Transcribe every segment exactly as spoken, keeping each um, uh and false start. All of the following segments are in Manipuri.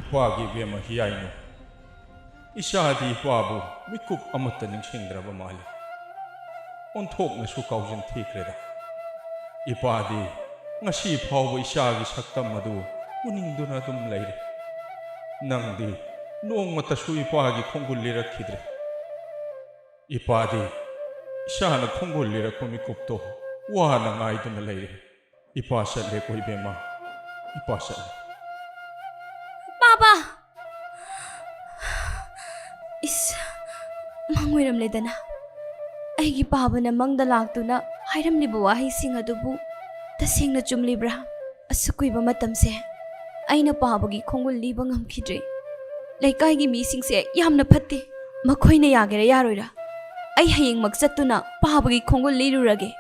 ꯏꯄꯥꯒꯤ ꯏꯕꯦꯝꯃ ꯍꯤꯌꯥꯏꯅꯨ, ꯏꯆꯥꯗꯤ ꯏꯄꯥꯕꯨ ꯃꯤꯀꯨꯞ ꯑꯃꯠꯇ ꯅꯤꯡꯁꯤꯡꯗ꯭ꯔꯕ ꯃꯥꯜꯂꯤ꯫ ꯑꯣꯟꯊꯣꯛꯅꯁꯨ ꯀꯥꯎꯖꯤꯟ ꯊꯤꯈ꯭ꯔꯦꯗ꯫ ꯏꯄꯥꯗꯤ ꯉꯁꯤ ꯐꯥꯎꯕ ꯏꯆꯥꯒꯤ ꯁꯛꯇꯝ ꯑꯗꯨ ꯎꯅꯤꯡꯗꯨꯅ ꯑꯗꯨꯝ ꯂꯩꯔꯦ꯫ ꯅꯪꯗꯤ ꯅꯣꯡꯃꯇꯁꯨ ꯏꯄꯥꯒꯤ ꯈꯣꯡꯒꯨꯜ ꯂꯤꯔꯛꯈꯤꯗ꯭ꯔꯦ꯫ ꯏꯄꯥꯗꯤ ꯏꯆꯥꯅ ꯈꯣꯡꯒꯨꯜ ꯂꯤꯔꯛꯄ ꯃꯤꯀꯨꯞꯇꯣ ꯋꯥꯅ ꯉꯥꯏꯗꯨꯅ ꯂꯩꯔꯦ꯫ ꯏꯄꯥ ꯆꯠꯂꯦꯀꯣ ꯏꯕꯦꯝꯃ, ꯏꯄꯥ ꯆꯠꯂꯦ꯫ ꯄꯥꯕ! ꯏꯁ, ꯃꯪ ꯑꯣꯏꯔꯝꯂꯦꯗꯅ꯫ ꯑꯩꯒꯤ ꯄꯥꯕꯅ ꯃꯪꯗ ꯂꯥꯛꯇꯨꯅ ꯍꯥꯏꯔꯝꯂꯤꯕ ꯋꯥꯍꯩꯁꯤꯡ ꯑꯗꯨꯕꯨ ꯇꯁꯦꯡꯅ ꯆꯨꯝꯂꯤꯕ꯭ꯔꯥ? ꯑꯁꯨꯛ ꯀꯨꯏꯕ ꯃꯇꯝꯁꯦ ꯑꯩꯅ ꯄꯥꯕꯒꯤ ꯈꯣꯡꯒꯨꯜ ꯂꯤꯕ ꯉꯝꯈꯤꯗ꯭ꯔꯦ꯫ ꯂꯩꯀꯥꯏꯒꯤ ꯃꯤꯁꯤꯡꯁꯦ ꯌꯥꯝꯅ ꯐꯠꯇꯦ꯫ ꯃꯈꯣꯏꯅ ꯌꯥꯒꯦꯔꯥ ꯌꯥꯔꯣꯏꯔꯥ, ꯑꯩ ꯍꯌꯦꯡꯃꯛ ꯆꯠꯇꯨꯅ ꯄꯥꯕꯒꯤ ꯈꯣꯡꯒꯨꯜ ꯂꯤꯔꯨꯔꯒꯦ꯫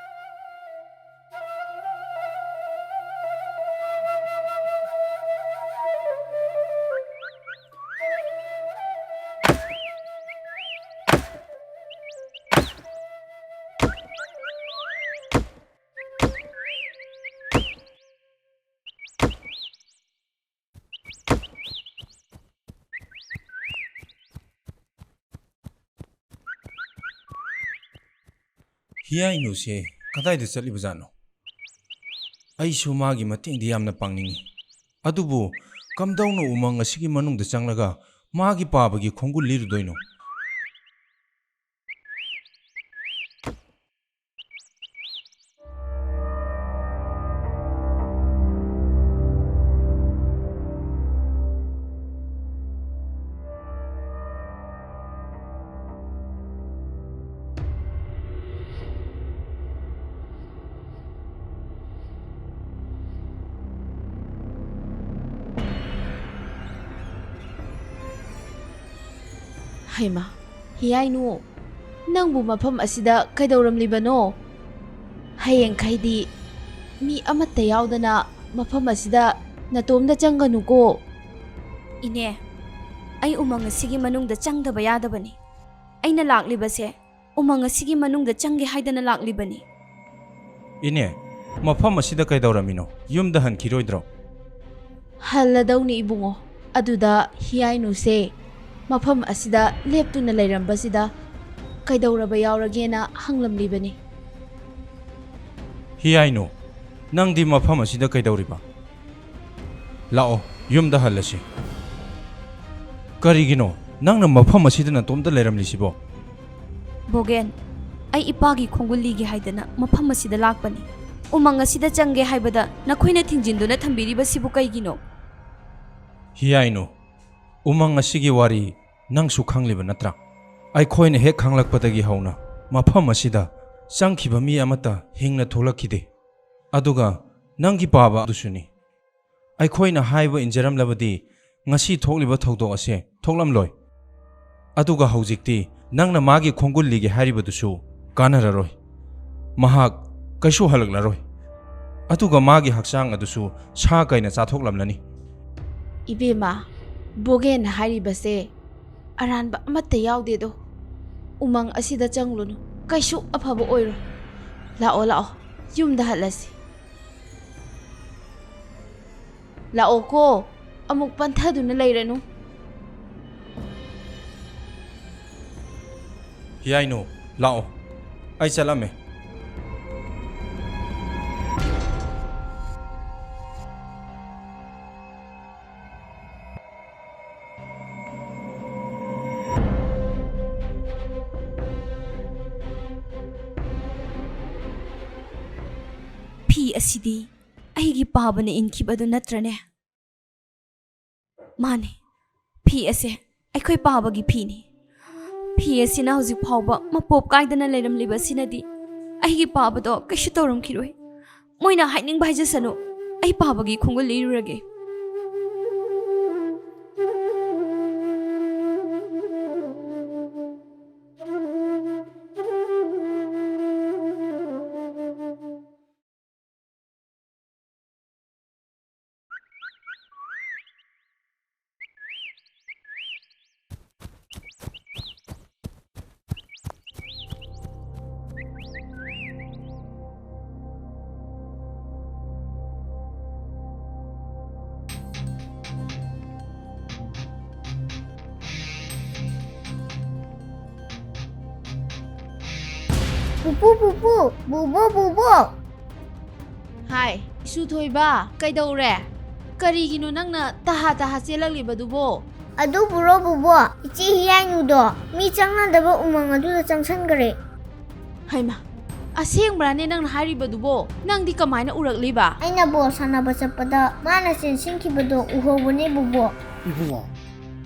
ꯍꯤꯌꯥꯏꯅꯨꯁꯦ ꯀꯗꯥꯏꯗ ꯆꯠꯂꯤꯕꯖꯥꯠꯅꯣ? ꯑꯩꯁꯨ ꯃꯥꯒꯤ ꯃꯇꯦꯡꯗꯤ ꯌꯥꯝꯅ ꯄꯥꯡꯅꯤꯡꯏ, ꯑꯗꯨꯕꯨ ꯀꯝꯗꯧꯅ ꯎꯃꯪ ꯑꯁꯤꯒꯤ ꯃꯅꯨꯡꯗ ꯆꯪꯂꯒ ꯃꯥꯒꯤ ꯄꯥꯕꯒꯤ ꯈꯣꯡꯒꯨꯜ ꯂꯤꯔꯨꯗꯣꯏꯅꯣ? ꯍꯩꯃꯥ, ꯍꯤꯌꯥꯏꯅꯨ, ꯅꯪꯕꯨ ꯃꯐꯝ ꯑꯁꯤꯗ ꯀꯩꯗꯧꯔꯝꯂꯤꯕꯅꯣ? ꯍꯌꯦꯡꯈꯩꯗꯤ ꯃꯤ ꯑꯃꯠꯇ ꯌꯥꯎꯗꯅ ꯃꯐꯝ ꯑꯁꯤꯗ ꯅꯇꯣꯝꯗ ꯆꯪꯒꯅꯨꯀꯣ꯫ ꯏꯅꯦ, ꯑꯩ ꯎꯃꯪ ꯑꯁꯤꯒꯤ ꯃꯅꯨꯡꯗ ꯆꯪꯗꯕ ꯌꯥꯗꯕꯅꯤ꯫ ꯑꯩꯅ ꯂꯥꯛꯂꯤꯕꯁꯦ ꯎꯃꯪ ꯑꯁꯤꯒꯤ ꯃꯅꯨꯡꯗ ꯆꯪꯒꯦ ꯍꯥꯏꯗꯅ ꯂꯥꯛꯂꯤꯕꯅꯤ꯫ ꯏꯅꯦ, ꯃꯐꯝ ꯑꯁꯤꯗ ꯀꯩꯗꯧꯔꯝꯃꯤꯅꯣ? ꯌꯨꯝꯗ ꯍꯟꯈꯤꯔꯣꯏꯗ꯭ꯔꯣ? ꯍꯜꯂꯗꯧꯅꯤ ꯏꯕꯨꯡꯉꯣ꯫ ꯑꯗꯨꯗ ꯍꯤꯌꯥꯏꯅꯨꯁꯦ ꯃꯐꯝ ꯑꯁꯤꯗ ꯂꯦꯞꯇꯨꯅ ꯂꯩꯔꯝꯕꯁꯤꯗ ꯀꯩꯗꯧꯔꯕ ꯌꯥꯎꯔꯒꯦꯅ ꯍꯪꯂꯝꯂꯤꯕꯅꯤ꯫ "ꯍꯤꯌꯥꯏꯅꯨ, ꯅꯪꯗꯤ ꯃꯐꯝ ꯑꯁꯤꯗ ꯀꯩꯗꯧꯔꯤꯕ? ꯂꯥꯛꯑꯣ, ꯌꯨꯝꯗ ꯍꯜꯂꯁꯤ꯫ ꯀꯔꯤꯒꯤꯅꯣ ꯅꯪꯅ ꯃꯐꯝ ꯑꯁꯤꯗ ꯅꯇꯣꯝꯇ ꯂꯩꯔꯝꯂꯤꯁꯤꯕꯣ?" "ꯕꯣꯒꯦꯟ, ꯑꯩ ꯏꯄꯥꯒꯤ ꯈꯣꯡꯒꯨꯜ ꯂꯤꯒꯦ ꯍꯥꯏꯗꯅ ꯃꯐꯝ ꯑꯁꯤꯗ ꯂꯥꯛꯄꯅꯤ꯫ ꯎꯃꯪ ꯑꯁꯤꯗ ꯆꯪꯒꯦ ꯍꯥꯏꯕꯗ ꯅꯈꯣꯏꯅ ꯊꯤꯡꯖꯤꯟꯗꯨꯅ ꯊꯝꯕꯤꯔꯤꯕꯁꯤꯕꯨ ꯀꯩꯒꯤꯅꯣ?" "ꯍꯤꯌꯥꯏꯅꯨ, ꯎꯃꯪ ꯑꯁꯤꯒꯤ ꯋꯥꯔꯤ ꯅꯪꯁꯨ ꯈꯪꯂꯤꯕ ꯅꯠꯇ꯭ꯔꯥ? ꯑꯩꯈꯣꯏꯅ ꯍꯦꯛ ꯈꯪꯂꯛꯄꯗꯒꯤ ꯍꯧꯅ ꯃꯐꯝ ꯑꯁꯤꯗ ꯆꯪꯈꯤꯕ ꯃꯤ ꯑꯃꯠꯇ ꯍꯤꯡꯅ ꯊꯣꯛꯂꯛꯈꯤꯗꯦ꯫ ꯑꯗꯨꯒ ꯅꯪꯒꯤ ꯄꯥꯕ ꯑꯗꯨꯁꯨꯅꯤ꯫ ꯑꯩꯈꯣꯏꯅ ꯍꯥꯏꯕ ꯏꯟꯖꯔꯝꯂꯕꯗꯤ ꯉꯁꯤ ꯊꯣꯛꯂꯤꯕ ꯊꯧꯗꯣꯛ ꯑꯁꯦ ꯊꯣꯛꯂꯝꯂꯣꯏ꯫ ꯑꯗꯨꯒ ꯍꯧꯖꯤꯛꯇꯤ ꯅꯪꯅ ꯃꯥꯒꯤ ꯈꯣꯡꯒꯨꯜ ꯂꯤꯒꯦ ꯍꯥꯏꯔꯤꯕꯗꯨꯁꯨ ꯀꯥꯟꯅꯔꯔꯣꯏ꯫ ꯃꯍꯥꯛ ꯀꯩꯁꯨ ꯍꯜꯂꯛꯂꯔꯣꯏ꯫ ꯑꯗꯨꯒ ꯃꯥꯒꯤ ꯍꯛꯆꯥꯡ ꯑꯗꯨꯁꯨ ꯁꯥ ꯀꯩꯅ ꯆꯥꯊꯣꯛꯂꯝꯂꯅꯤ꯫" "ꯏꯕꯦꯝꯃ, ꯕꯣꯒꯦꯟ ꯍꯥꯏꯔꯤꯕꯁꯦ ꯑꯔꯥꯟꯕ ꯑꯃꯠꯇ ꯌꯥꯎꯗꯦꯗꯣ꯫ ꯎꯃꯪ ꯑꯁꯤꯗ ꯆꯪꯂꯨꯅꯨ, ꯀꯩꯁꯨ ꯑꯐꯕ ꯑꯣꯏꯔꯣꯏ꯫ ꯂꯥꯛꯑꯣ, ꯂꯥꯛꯑꯣ, ꯌꯨꯝꯗ ꯍꯜꯂꯁꯤ꯫ ꯂꯥꯛꯑꯣꯀꯣ, ꯑꯃꯨꯛ ꯄꯟꯊꯗꯨꯅ ꯂꯩꯔꯅꯨ꯫" "ꯍꯤꯌꯥꯏꯅꯨ, ꯂꯥꯛꯑꯣ, ꯑꯩ ꯆꯠꯂꯝꯃꯦ꯫" "ꯐꯤ ꯑꯁꯤꯗꯤ ꯑꯩꯒꯤ ꯄꯥꯕꯅ ꯏꯟꯈꯤꯕꯗꯨ ꯅꯠꯇ꯭ꯔꯅꯦ?" "ꯃꯥꯅꯤ, ꯐꯤ ꯑꯁꯦ ꯑꯩꯈꯣꯏ ꯄꯥꯕꯒꯤ ꯐꯤꯅꯤ꯫ ꯐꯤ ꯑꯁꯤꯅ ꯍꯧꯖꯤꯛ ꯐꯥꯎꯕ ꯃꯄꯣꯞ ꯀꯥꯏꯗꯅ ꯂꯩꯔꯝꯂꯤꯕ ꯑꯁꯤꯅꯗꯤ ꯑꯩꯒꯤ ꯄꯥꯕꯗꯣ ꯀꯩꯁꯨ ꯇꯧꯔꯝꯈꯤꯔꯣꯏ꯫ ꯃꯣꯏꯅ ꯍꯥꯏꯅꯤꯡꯕ ꯍꯥꯏꯖꯁꯅꯨ, ꯑꯩ ꯄꯥꯕꯒꯤ ꯈꯣꯡꯒꯨꯜ ꯂꯤꯔꯨꯔꯒꯦ꯫" ꯄꯨꯄꯨ, ꯄꯨꯄꯨ, ꯕꯨꯕꯣꯛ, ꯕꯨꯕꯣꯛ꯫ ꯍꯥꯏ, ꯏꯁꯨ ꯊꯣꯏꯕ, ꯀꯩꯗꯧꯔꯦ? ꯀꯔꯤꯒꯤꯅꯣ ꯅꯪꯅ ꯇꯍꯥ ꯇꯍꯥ ꯆꯦꯜꯂꯛꯂꯤꯕꯗꯨꯕꯣ? ꯑꯗꯨꯕꯨꯔꯣ ꯕꯨꯕꯣꯛ, ꯏꯆꯦ ꯍꯤꯌꯥꯏꯅꯨꯗꯣ ꯃꯤ ꯆꯪꯅꯗꯕ ꯎꯃꯪ ꯑꯗꯨꯗ ꯆꯪꯁꯟꯈ꯭ꯔꯦ꯫ ꯍꯩꯃꯥ, ꯑꯁꯦꯡꯕ꯭ꯔꯥꯅꯦ ꯅꯪꯅ ꯍꯥꯏꯔꯤꯕꯗꯨꯕꯣ? ꯅꯪꯗꯤ ꯀꯃꯥꯏꯅ ꯎꯔꯛꯂꯤꯕ? ꯑꯩꯅ ꯕꯣꯜ ꯁꯥꯟꯅꯕ ꯆꯠꯄꯗ ꯃꯥꯅ ꯆꯦꯟꯁꯤꯟꯈꯤꯕꯗꯣ ꯎꯍꯧꯕꯅꯦ ꯕꯨꯕꯣꯛ꯫ ꯏꯕꯨꯡꯉꯣ,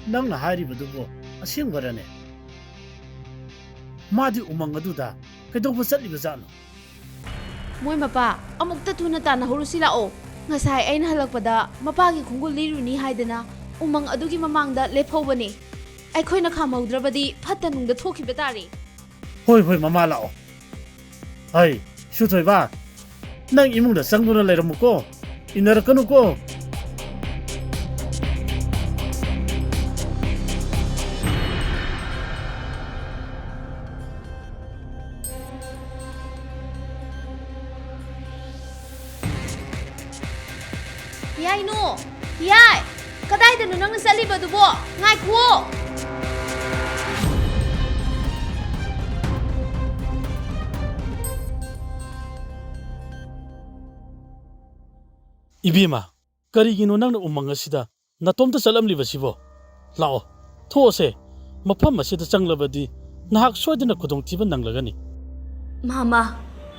ꯅꯪꯅ ꯍꯥꯏꯔꯤꯕꯗꯨꯕꯨ ꯑꯁꯦꯡꯕꯔꯅꯦ? ꯃꯥꯗꯤ ꯎꯃꯪ ꯑꯗꯨꯗ ꯀꯩꯗꯧꯕ ꯆꯠꯂꯤꯕꯖꯥꯠꯅꯣ? ꯃꯣꯏ ꯃꯄꯥ, ꯑꯃꯨꯛꯇ ꯊꯨꯅ ꯇꯥꯟꯅꯍꯧꯔꯨꯁꯤ ꯂꯥꯛꯑꯣ꯫ ꯉꯁꯥꯏ ꯑꯩꯅ ꯍꯜꯂꯛꯄꯗ ꯃꯄꯥꯒꯤ ꯈꯣꯡꯒꯨꯜ ꯂꯤꯔꯨꯅꯤ ꯍꯥꯏꯗꯅ ꯎꯃꯪ ꯑꯗꯨꯒꯤ ꯃꯃꯥꯡꯗ ꯂꯦꯞꯍꯧꯕꯅꯤ꯫ ꯑꯩꯈꯣꯏꯅ ꯈꯥꯝꯍꯧꯗ꯭ꯔꯕꯗꯤ ꯐꯠꯇ ꯅꯨꯡꯗ ꯊꯣꯛꯈꯤꯕ ꯇꯥꯔꯦ꯫ ꯍꯣꯏ, ꯍꯣꯏ, ꯃꯃꯥ ꯂꯥꯛꯑꯣ꯫ ꯍꯩ, ꯁꯨꯊꯣꯏꯕ, ꯅꯪ ꯏꯃꯨꯡꯗ ꯆꯪꯗꯨꯅ ꯂꯩꯔꯝꯃꯨꯀꯣ꯫ ꯏꯟꯅꯔꯛꯀꯅꯨꯀꯣ꯫ ꯌꯥꯏꯅꯣ, ꯌꯥꯏ, ꯀꯗꯥꯏꯗꯅꯣ ꯅꯪꯅ ꯆꯠꯂꯤꯕꯗꯨꯕꯣ? ꯉꯥꯏꯈꯨꯑꯣ꯫ ꯏꯕꯦꯝꯃ, ꯀꯔꯤꯒꯤꯅꯣ ꯅꯪꯅ ꯎꯃꯪ ꯑꯁꯤꯗ ꯅꯇꯣꯝꯇ ꯆꯠꯂꯝꯂꯤꯕꯁꯤꯕꯣ? ꯂꯥꯛꯑꯣ, ꯊꯣꯛꯑꯁꯦ꯫ ꯃꯐꯝ ꯑꯁꯤꯗ ꯆꯪꯂꯕꯗꯤ ꯅꯍꯥꯛ ꯁꯣꯏꯗꯅ ꯈꯨꯗꯣꯡꯊꯤꯕ ꯅꯪꯂꯒꯅꯤ꯫ ꯃꯥꯃꯥ,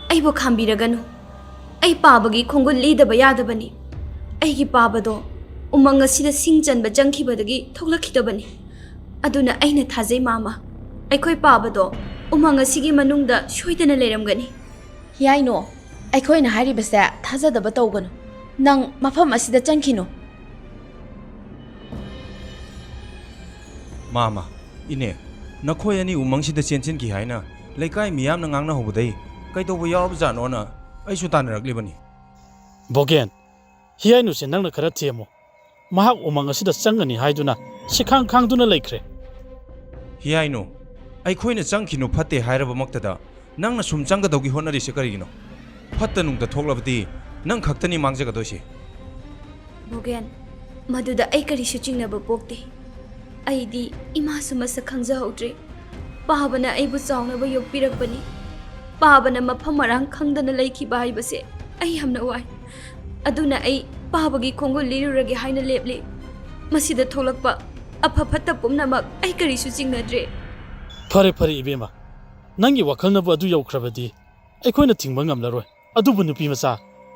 ꯑꯩꯕꯨ ꯈꯥꯝꯕꯤꯔꯒꯅꯨ꯫ ꯑꯩ ꯄꯥꯕꯒꯤ ꯈꯣꯡꯒꯨꯜ ꯂꯤꯗꯕ ꯌꯥꯗꯕꯅꯤ꯫ ꯑꯩꯒꯤ ꯄꯥꯕꯗꯣ ꯎꯃꯪ ꯑꯁꯤꯗ ꯁꯤꯡ ꯆꯟꯕ ꯆꯪꯈꯤꯕꯗꯒꯤ ꯊꯣꯛꯂꯛꯈꯤꯗꯕꯅꯤ꯫ ꯑꯗꯨꯅ ꯑꯩꯅ ꯊꯥꯖꯩ ꯃꯥꯃꯥ, ꯑꯩꯈꯣꯏ ꯄꯥꯕꯗꯣ ꯎꯃꯪ ꯑꯁꯤꯒꯤ ꯃꯅꯨꯡꯗ ꯁꯣꯏꯗꯅ ꯂꯩꯔꯝꯒꯅꯤ꯫ ꯌꯥꯏꯅꯣ, ꯑꯩꯈꯣꯏꯅ ꯍꯥꯏꯔꯤꯕꯁꯦ ꯊꯥꯖꯗꯕ ꯇꯧꯒꯅꯨ꯫ ꯅꯪ ꯃꯐꯝ ꯑꯁꯤꯗ ꯆꯪꯈꯤꯅꯨ꯫ ꯃꯥꯃꯥ, ꯏꯅꯦ, ꯅꯈꯣꯏ ꯑꯅꯤ ꯎꯃꯪꯁꯤꯗ ꯆꯦꯟꯁꯤꯟꯈꯤ ꯍꯥꯏꯅ ꯂꯩꯀꯥꯏ ꯃꯤꯌꯥꯝꯅ ꯉꯥꯡꯅꯍꯧꯕꯗꯩ ꯀꯩꯗꯧꯕ ꯌꯥꯎꯔꯕꯖꯥꯠꯅꯣꯅ ꯑꯩꯁꯨ ꯇꯥꯟꯅꯔꯛꯂꯤꯕꯅꯤ꯫ ꯕꯣꯒꯦꯟ, ꯍꯤꯌꯥꯏꯅꯨꯁꯦ ꯅꯪꯅ ꯈꯔ ꯊꯦꯝꯃꯨ꯫ ꯃꯍꯥꯛ ꯎꯃꯪ ꯑꯁꯤꯗ ꯆꯪꯒꯅꯤ ꯍꯥꯏꯗꯨꯅ ꯁꯤꯈꯥꯡ ꯈꯥꯡꯗꯨꯅ ꯂꯩꯈ꯭ꯔꯦ꯫ ꯍꯤꯌꯥꯏꯅꯨ, ꯑꯩꯈꯣꯏꯅ ꯆꯪꯈꯤꯅꯨ ꯐꯠꯇꯦ ꯍꯥꯏꯔꯕꯃꯛꯇꯗ ꯅꯪꯅ ꯁꯨꯝ ꯆꯪꯒꯗꯧꯒꯤ ꯍꯣꯠꯅꯔꯤꯁꯦ ꯀꯔꯤꯒꯤꯅꯣ? ꯐꯠꯇ ꯅꯨꯡꯗ ꯊꯣꯛꯂꯕꯗꯤ ꯅꯪ ꯈꯛꯇꯅꯤ ꯃꯥꯡꯖꯒꯗꯣꯏꯁꯦ꯫ ꯕꯣꯒꯦꯟ, ꯃꯗꯨꯗ ꯑꯩ ꯀꯔꯤꯁꯨ ꯆꯤꯡꯅꯕ ꯄꯣꯛꯇꯦ꯫ ꯑꯩꯗꯤ ꯏꯃꯥꯁꯨ ꯃꯁꯛ ꯈꯪꯖꯍꯧꯗ꯭ꯔꯦ꯫ ꯄꯥꯕꯅ ꯑꯩꯕꯨ ꯆꯥꯎꯅꯕ ꯌꯣꯛꯄꯤꯔꯛꯄꯅꯤ꯫ ꯄꯥꯕꯅ ꯃꯐꯝ ꯃꯔꯥꯡ ꯈꯪꯗꯅ ꯂꯩꯈꯤꯕ ꯍꯥꯏꯕꯁꯦ ꯑꯩ ꯌꯥꯝꯅ ꯋꯥꯏ꯫ ꯑꯗꯨꯅ ꯑꯩ ꯄꯥꯕꯒꯤ ꯈꯣꯡꯒꯨꯜ ꯂꯤꯔꯨꯔꯒꯦ ꯍꯥꯏꯅ ꯂꯦꯞꯂꯤ꯫ ꯃꯁꯤꯗ ꯊꯣꯛꯂꯛꯄ ꯑꯐ ꯐꯠꯇ ꯄꯨꯝꯅꯃꯛ ꯑꯩ ꯀꯔꯤꯁꯨ ꯆꯤꯡꯅꯗ꯭ꯔꯦ꯫ ꯐꯔꯦ, ꯐꯔꯦ, ꯏꯕꯦꯝꯃ, ꯅꯪꯒꯤ ꯋꯥꯈꯜꯅꯕꯨ ꯑꯗꯨ ꯌꯧꯈ꯭ꯔꯕꯗꯤ ꯑꯩꯈꯣꯏꯅ ꯊꯤꯡꯕ ꯉꯝꯂꯔꯣꯏ꯫ ꯑꯗꯨꯕꯨ ꯅꯨꯄꯤ ꯃꯆꯥ,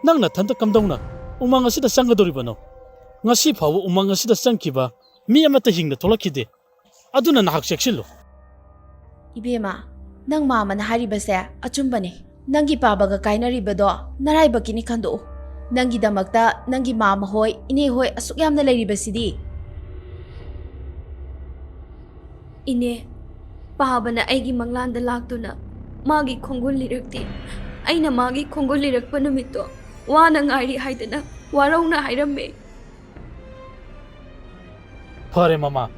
ꯅꯪ ꯅꯊꯟꯇ ꯀꯝꯗꯧꯅ ꯎꯃꯪ ꯑꯁꯤꯗ ꯆꯪꯒꯗꯧꯔꯤꯕꯅꯣ? ꯉꯁꯤ ꯐꯥꯎꯕ ꯎꯃꯪ ꯑꯁꯤꯗ ꯆꯪꯈꯤꯕ ꯃꯤ ꯑꯃꯠꯇ ꯍꯤꯡꯅ ꯊꯣꯛꯂꯛꯈꯤꯗꯦ꯫ ꯑꯗꯨꯅ ꯅꯍꯥꯛ ꯆꯦꯛꯁꯤꯜꯂꯨ꯫ ꯏꯕꯦꯝꯃ, ꯅꯪ ꯃꯥꯃꯅ ꯍꯥꯏꯔꯤꯕꯁꯦ ꯑꯆꯨꯝꯕꯅꯤ꯫ ꯅꯪꯒꯤ ꯄꯥꯕꯒ ꯀꯥꯏꯅꯔꯤꯕꯗꯣ ꯅꯔꯥꯏꯕꯛꯀꯤꯅꯤ ꯈꯟꯗꯣꯛꯎ꯫ ꯅꯪꯒꯤꯗꯃꯛꯇ ꯅꯪꯒꯤ ꯃꯥꯃ ꯍꯣꯏ, ꯏꯅꯦ ꯍꯣꯏ ꯑꯁꯨꯛ ꯌꯥꯝꯅ ꯂꯩꯔꯤꯕꯁꯤꯗꯤ꯫ ꯏꯅꯦ, ꯄꯥꯕꯅ ꯑꯩꯒꯤ ꯃꯪꯂꯥꯟꯗ ꯂꯥꯛꯇꯨꯅ ꯃꯥꯒꯤ ꯈꯣꯡꯒꯨꯜ ꯂꯤꯔꯛꯇꯦ꯫ ꯑꯩꯅ ꯃꯥꯒꯤ ꯈꯣꯡꯒꯨꯜ ꯂꯤꯔꯛꯄ ꯅꯨꯃꯤꯠꯇꯣ ꯋꯥꯅ ꯉꯥꯏꯔꯤ ꯍꯥꯏꯗꯅ ꯋꯥꯔꯧꯅ ꯍꯥꯏꯔꯝꯃꯦ꯫ ꯐꯔꯦ ꯃꯃꯥ,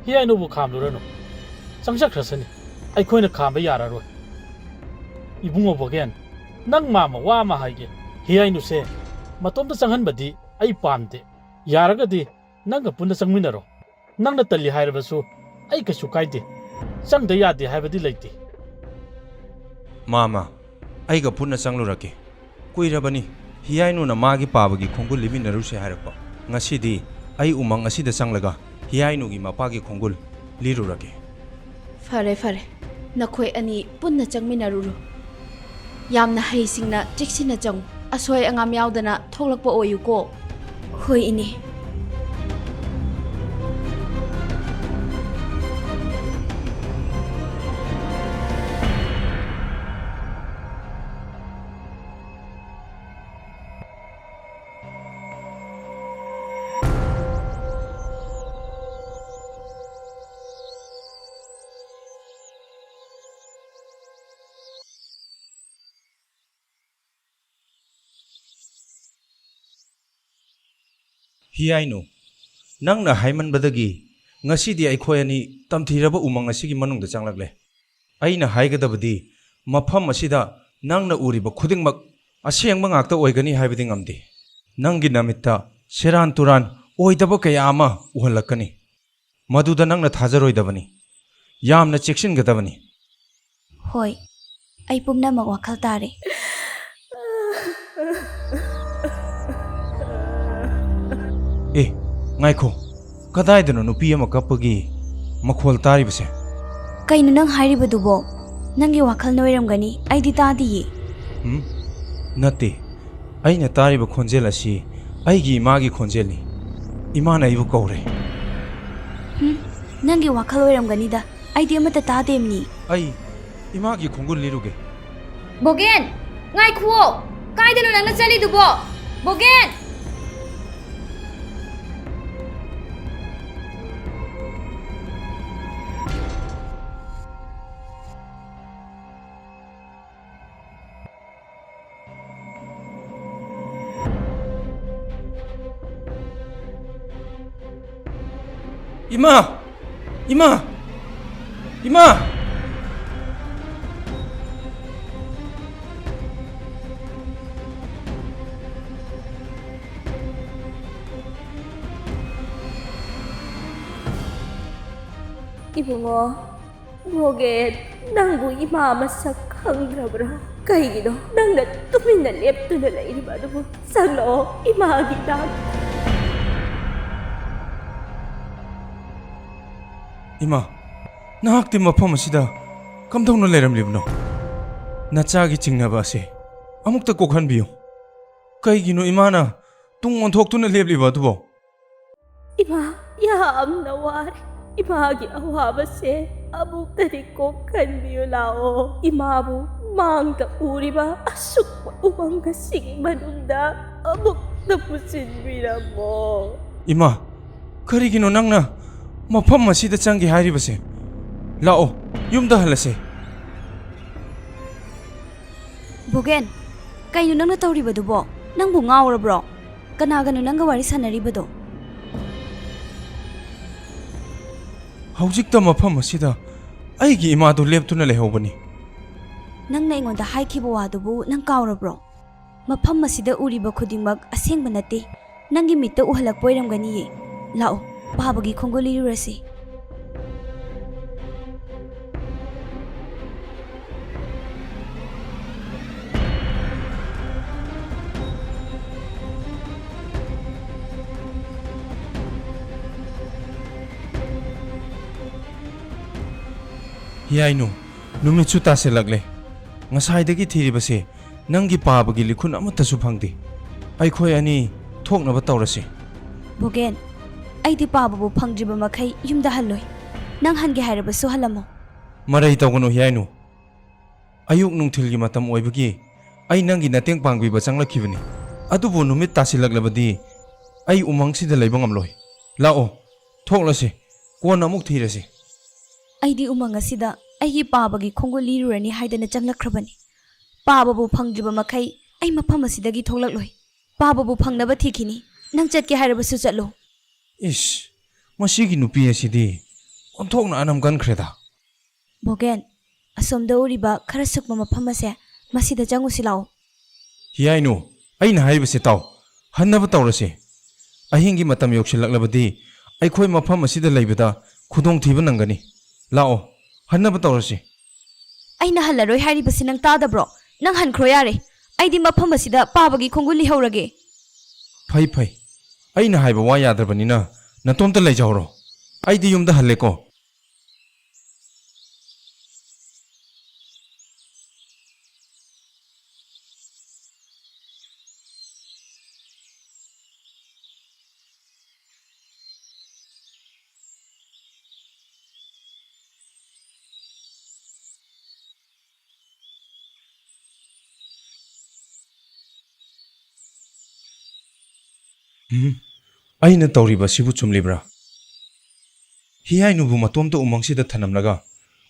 ꯍꯤꯌꯥꯏꯅꯨꯕꯨ ꯈꯥꯝꯂꯨꯔꯅꯨ꯫ ꯆꯪꯖꯈ꯭ꯔꯁꯅꯤ꯫ ꯑꯩꯈꯣꯏꯅ ꯈꯥꯝꯕ ꯌꯥꯔꯔꯣꯏ꯫ ꯏꯕꯨꯡꯉꯣ ꯕꯣꯒꯦꯟ, ꯅꯪ ꯃꯥꯃ ꯋꯥ ꯑꯃ ꯍꯥꯏꯒꯦ꯫ ꯍꯤꯌꯥꯏꯅꯨꯁꯦ ꯃꯇꯣꯝꯇ ꯆꯪꯍꯟꯕꯗꯤ ꯑꯩ ꯄꯥꯝꯗꯦ꯫ ꯌꯥꯔꯒꯗꯤ ꯅꯪꯒ ꯄꯨꯟꯅ ꯆꯪꯃꯤꯟꯅꯔꯣ꯫ ꯅꯪꯅ ꯇꯜꯂꯤ ꯍꯥꯏꯔꯕꯁꯨ ꯑꯩ ꯀꯩꯁꯨ ꯀꯥꯏꯗꯦ꯫ ꯆꯪꯗ ꯌꯥꯗꯦ ꯍꯥꯏꯕꯗꯤ ꯂꯩꯇꯦ꯫ ꯃꯥꯃ, ꯑꯩꯒ ꯄꯨꯟꯅ ꯆꯪꯂꯨꯔꯒꯦ꯫ ꯀꯨꯏꯔꯕꯅꯤ ꯍꯤꯌꯥꯏꯅꯨꯅ ꯃꯥꯒꯤ ꯄꯥꯕꯒꯤ ꯈꯣꯡꯒꯨꯜ ꯂꯤꯃꯤꯟꯅꯔꯨꯁꯦ ꯍꯥꯏꯔꯛꯄ꯫ ꯉꯁꯤꯗꯤ ꯑꯩ ꯎꯃꯪ ꯑꯁꯤꯗ ꯆꯪꯂꯒ ꯍꯤꯌꯥꯏꯅꯨꯒꯤ ꯃꯄꯥꯒꯤ ꯈꯣꯡꯒꯨꯜ ꯂꯤꯔꯨꯔꯒꯦ꯫ ꯐꯔꯦ, ꯐꯔꯦ, ꯅꯈꯣꯏ ꯑꯅꯤ ꯄꯨꯟꯅ ꯆꯪꯃꯤꯟꯅꯔꯨꯔꯣ꯫ ꯌꯥꯝꯅ ꯍꯩꯁꯤꯡꯅ ꯆꯦꯛꯁꯤꯟꯅ ꯆꯪꯉꯨ꯫ ꯑꯁꯣꯏ ꯑꯉꯥꯝ ꯌꯥꯎꯗꯅ ꯊꯣꯛꯂꯛꯄ ꯑꯣꯏꯌꯨꯀꯣ꯫ ꯍꯣꯏ, ꯏꯅꯦ꯫ ꯍꯤꯌꯥꯏꯅꯨ, ꯅꯪꯅ ꯍꯥꯏꯃꯟꯕꯗꯒꯤ ꯉꯁꯤꯗꯤ ꯑꯩꯈꯣꯏ ꯑꯅꯤ ꯇꯝꯊꯤꯔꯕ ꯎꯃꯪ ꯑꯁꯤꯒꯤ ꯃꯅꯨꯡꯗ ꯆꯪꯂꯛꯂꯦ꯫ ꯑꯩꯅ ꯍꯥꯏꯒꯗꯕꯗꯤ, ꯃꯐꯝ ꯑꯁꯤꯗ ꯅꯪꯅ ꯎꯔꯤꯕ ꯈꯨꯗꯤꯡꯃꯛ ꯑꯁꯦꯡꯕ ꯉꯥꯛꯇ ꯑꯣꯏꯒꯅꯤ ꯍꯥꯏꯕꯗꯤ ꯉꯝꯗꯦ꯫ ꯅꯪꯒꯤ ꯅꯃꯤꯠꯇ ꯁꯦꯔꯥꯟ ꯇꯨꯔꯥꯟ ꯑꯣꯏꯗꯕ ꯀꯌꯥ ꯑꯃ ꯎꯍꯜꯂꯛꯀꯅꯤ꯫ ꯃꯗꯨꯗ ꯅꯪꯅ ꯊꯥꯖꯔꯣꯏꯗꯕꯅꯤ꯫ ꯌꯥꯝꯅ ꯆꯦꯛꯁꯤꯟꯒꯗꯕꯅꯤ꯫ ꯍꯣꯏ, ꯑꯩ ꯄꯨꯝꯅꯃꯛ ꯋꯥꯈꯜ ꯇꯥꯔꯦ꯫ ꯑꯦ, ꯉꯥꯏꯈꯣ꯫ ꯀꯗꯥꯏꯗꯅꯣ ꯅꯨꯄꯤ ꯑꯃ ꯀꯞꯄꯒꯤ ꯃꯈꯣꯜ ꯇꯥꯔꯤꯕꯁꯦ? ꯀꯩꯅꯣ ꯅꯪ ꯍꯥꯏꯔꯤꯕꯗꯨꯕꯣ? ꯅꯪꯒꯤ ꯋꯥꯈꯜꯅ ꯑꯣꯏꯔꯝꯒꯅꯤ, ꯑꯩꯗꯤ ꯇꯥꯗꯤꯌꯦ꯫ ꯍꯨꯝ? ꯅꯠꯇꯦ꯫ ꯑꯩꯅ ꯇꯥꯔꯤꯕ ꯈꯣꯟꯖꯦꯜ ꯑꯁꯤ ꯑꯩꯒꯤ ꯏꯃꯥꯒꯤ ꯈꯣꯟꯖꯦꯜꯅꯤ꯫ ꯏꯃꯥꯅ ꯑꯩꯕꯨ ꯀꯧꯔꯦ꯫ ꯍꯨꯝ? ꯅꯪꯒꯤ ꯋꯥꯈꯜ ꯑꯣꯏꯔꯝꯒꯅꯤꯗ, ꯑꯩꯗꯤ ꯑꯃꯠꯇ ꯇꯥꯗꯦꯝꯅꯤ꯫ ꯑꯩ ꯏꯃꯥꯒꯤ ꯈꯣꯡꯒꯨꯜ ꯂꯤꯔꯨꯒꯦ꯫ ꯕꯣꯒꯦꯟ! ꯉꯥꯏꯈꯨꯑꯣ! ꯀꯥꯏꯗꯅꯣ ꯅꯪꯅ ꯆꯠꯂꯤꯗꯨꯕꯣ? ꯕꯣꯒꯦꯟ! ꯏꯃꯥ! ꯏꯃꯥ! ꯏꯃꯥ! ꯏꯕꯨꯡꯉꯣ, ꯕꯣꯒꯦꯟ, ꯅꯪꯕꯨ ꯏꯃꯥ ꯃꯁꯛ ꯈꯪꯗ꯭ꯔꯕ꯭ꯔꯣ? ꯀꯩꯒꯤꯅꯣ ꯅꯪꯅ ꯇꯨꯃꯤꯟꯅ ꯂꯦꯞꯇꯨꯅ ꯂꯩꯔꯤꯕ ꯑꯗꯨꯕꯨ? ꯆꯪꯂꯛꯑꯣ, ꯏꯃꯥꯒꯤ ꯅꯥꯛꯇ꯫ ꯏꯃꯥ, ꯅꯍꯥꯛꯇꯤ ꯃꯐꯝ ꯑꯁꯤꯗ ꯀꯝꯗꯧꯅ ꯂꯩꯔꯝꯂꯤꯕꯅꯣ? ꯅꯆꯥꯒꯤ ꯆꯤꯡꯅꯕ ꯑꯁꯦ ꯑꯃꯨꯛꯇ ꯀꯣꯛꯍꯟꯕꯤꯌꯨ꯫ ꯀꯩꯒꯤꯅꯣ ꯏꯃꯥꯅ ꯇꯨꯡ ꯑꯣꯟꯊꯣꯛꯇꯨꯅ ꯂꯦꯞꯂꯤꯕ ꯑꯗꯨꯕꯣ? ꯏꯃꯥ, ꯌꯥꯝꯅ ꯋꯥꯔꯦ꯫ ꯏꯃꯥꯒꯤ ꯑꯋꯥꯕꯁꯦ ꯑꯃꯨꯛꯇꯗꯤ ꯀꯣꯛꯍꯟꯕꯤꯌꯨ ꯂꯥꯛꯑꯣ꯫ ꯏꯃꯥꯕꯨ ꯃꯥꯡꯗ ꯎꯔꯤꯕ ꯑꯁꯨꯛꯄ ꯎꯃꯪ ꯑꯁꯤꯒꯤ ꯃꯅꯨꯡꯗ ꯑꯃꯨꯛꯇ ꯄꯨꯁꯤꯟꯕꯤꯔꯝꯃꯣ꯫ ꯏꯃꯥ, ꯀꯔꯤꯒꯤꯅꯣ ꯅꯪꯅ ꯃꯐꯝ ꯑꯁꯤꯗ ꯆꯪꯒꯦ ꯍꯥꯏꯔꯤꯕꯁꯦ? ꯂꯥꯛꯑꯣ, ꯌꯨꯝꯗ ꯍꯜꯂꯁꯦ꯫ ꯕꯣꯒꯦꯟ, ꯀꯩꯅꯣ ꯅꯪꯅ ꯇꯧꯔꯤꯕꯗꯨꯕꯣ? ꯅꯪꯕꯨ ꯉꯥꯎꯔꯕ꯭ꯔꯣ? ꯀꯅꯥꯒꯅꯣ ꯅꯪꯒ ꯋꯥꯔꯤ ꯁꯥꯟꯅꯔꯤꯕꯗꯣ? ꯍꯧꯖꯤꯛꯇ ꯃꯐꯝ ꯑꯁꯤꯗ ꯑꯩꯒꯤ ꯏꯃꯥꯗꯨ ꯂꯦꯞꯇꯨꯅ ꯂꯩꯍꯧꯕꯅꯤ꯫ ꯅꯪꯅ ꯑꯩꯉꯣꯟꯗ ꯍꯥꯏꯈꯤꯕ ꯋꯥꯗꯨꯕꯨ ꯅꯪ ꯀꯥꯎꯔꯕ꯭ꯔꯣ? ꯃꯐꯝ ꯑꯁꯤꯗ ꯎꯔꯤꯕ ꯈꯨꯗꯤꯡꯃꯛ ꯑꯁꯦꯡꯕ ꯅꯠꯇꯦ꯫ ꯅꯪꯒꯤ ꯃꯤꯠꯇ ꯎꯍꯜꯂꯛꯄ ꯑꯣꯏꯔꯝꯒꯅꯤꯌꯦ꯫ ꯂꯥꯛꯑꯣ, ꯄꯥꯕꯒꯤ ꯈꯣꯡꯒꯨꯜ ꯂꯤꯔꯨꯔꯁꯤ꯫ ꯍꯤꯌꯥꯏꯅꯨ, ꯅꯨꯃꯤꯠꯁꯨ ꯇꯥꯁꯤꯜꯂꯛꯂꯦ꯫ ꯉꯁꯥꯏꯗꯒꯤ ꯊꯤꯔꯤꯕꯁꯦ ꯅꯪꯒꯤ ꯄꯥꯕꯒꯤ ꯂꯤꯈꯨꯟ ꯑꯃꯠꯇꯁꯨ ꯐꯪꯗꯦ꯫ ꯑꯩꯈꯣꯏ ꯑꯅꯤ ꯊꯣꯛꯅꯕ ꯇꯧꯔꯁꯤ꯫ ꯕꯣꯒꯦꯟ, ꯑꯩꯗꯤ ꯄꯥꯕꯕꯨ ꯐꯪꯗ꯭ꯔꯤꯕ ꯃꯈꯩ ꯌꯨꯝꯗ ꯍꯜꯂꯣꯏ꯫ ꯅꯪ ꯍꯟꯒꯦ ꯍꯥꯏꯔꯕꯁꯨ ꯍꯜꯂꯝꯃꯣ꯫ ꯃꯔꯩ ꯇꯧꯒꯅꯨ ꯍꯤꯌꯥꯏꯅꯨ꯫ ꯑꯌꯨꯛ ꯅꯨꯡꯊꯤꯜꯒꯤ ꯃꯇꯝ ꯑꯣꯏꯕꯒꯤ ꯑꯩ ꯅꯪꯒꯤ ꯃꯇꯦꯡ ꯄꯥꯡꯕꯤꯕ ꯆꯪꯂꯛꯈꯤꯕꯅꯤ꯫ ꯑꯗꯨꯕꯨ ꯅꯨꯃꯤꯠ ꯇꯥꯁꯤꯜꯂꯛꯂꯕꯗꯤ ꯑꯩ ꯎꯃꯪꯁꯤꯗ ꯂꯩꯕ ꯉꯝꯂꯣꯏ꯫ ꯂꯥꯛꯑꯣ, ꯊꯣꯛꯂꯁꯤ, ꯀꯣꯟꯅ ꯑꯃꯨꯛ ꯊꯤꯔꯁꯤ꯫ ꯑꯩꯗꯤ ꯎꯃꯪ ꯑꯁꯤꯗ ꯑꯩꯒꯤ ꯄꯥꯕꯒꯤ ꯈꯣꯡꯒꯨꯜ ꯂꯤꯔꯨꯔꯅꯤ ꯍꯥꯏꯗꯅ ꯆꯪꯂꯛꯈ꯭ꯔꯕꯅꯤ꯫ ꯄꯥꯕꯕꯨ ꯐꯪꯗ꯭ꯔꯤꯕ ꯃꯈꯩ ꯑꯩ ꯃꯐꯝ ꯑꯁꯤꯗꯒꯤ ꯊꯣꯛꯂꯛꯂꯣꯏ꯫ ꯄꯥꯕꯕꯨ ꯐꯪꯅꯕ ꯊꯤꯈꯤꯅꯤ꯫ ꯅꯪ ꯆꯠꯀꯦ ꯍꯥꯏꯔꯕꯁꯨ ꯆꯠꯂꯨ꯫ ꯏꯁ, ꯃꯁꯤꯒꯤ ꯅꯨꯄꯤ ꯑꯁꯤꯗꯤ ꯑꯣꯟꯊꯣꯛꯅ ꯑꯅꯝ ꯀꯟꯈ꯭ꯔꯦꯗ꯫ ꯕꯣꯒꯦꯟ, ꯑꯁꯣꯝꯗ ꯎꯔꯤꯕ ꯈꯔ ꯁꯨꯛꯄ ꯃꯐꯝ ꯑꯁꯦ, ꯃꯁꯤꯗ ꯆꯪꯉꯨꯁꯤ ꯂꯥꯛꯑꯣ꯫ ꯍꯤꯌꯥꯏꯅꯨ, ꯑꯩꯅ ꯍꯥꯏꯔꯤꯕꯁꯦ ꯇꯥꯎ꯫ ꯍꯟꯅꯕ ꯇꯧꯔꯁꯤ꯫ ꯑꯍꯤꯡꯒꯤ ꯃꯇꯝ ꯌꯧꯁꯤꯜꯂꯛꯂꯕꯗꯤ ꯑꯩꯈꯣꯏ ꯃꯐꯝ ꯑꯁꯤꯗ ꯂꯩꯕꯗ ꯈꯨꯗꯣꯡꯊꯤꯕ ꯅꯪꯒꯅꯤ꯫ ꯂꯥꯛꯑꯣ, ꯍꯟꯅꯕ ꯇꯧꯔꯁꯤ꯫ ꯑꯩꯅ ꯍꯜꯂꯔꯣꯏ ꯍꯥꯏꯔꯤꯕꯁꯤ ꯅꯪ ꯇꯥꯗꯕ꯭ꯔꯣ? ꯅꯪ ꯍꯟꯈ꯭ꯔꯣ ꯌꯥꯔꯦ꯫ ꯑꯩꯗꯤ ꯃꯐꯝ ꯑꯁꯤꯗ ꯄꯥꯕꯒꯤ ꯈꯣꯡꯒꯨꯜ ꯂꯤꯍꯧꯔꯒꯦ꯫ ꯐꯩ ꯐꯩ, ꯑꯩꯅ ꯍꯥꯏꯕ ꯋꯥ ꯌꯥꯗ꯭ꯔꯕꯅꯤꯅ ꯅꯇꯣꯝꯇ ꯂꯩꯖꯍꯧꯔꯣ꯫ ꯑꯩꯗꯤ ꯌꯨꯝꯗ ꯍꯜꯂꯦꯀꯣ꯫ ꯎꯝ, ꯑꯩꯅ ꯇꯧꯔꯤꯕ ꯑꯁꯤꯕꯨ ꯆꯨꯝꯂꯤꯕ꯭ꯔꯥ? ꯍꯤꯌꯥꯏꯅꯨꯕꯨ ꯃꯇꯣꯝꯇ ꯎꯃꯪꯁꯤꯗ ꯊꯅꯝꯂꯒ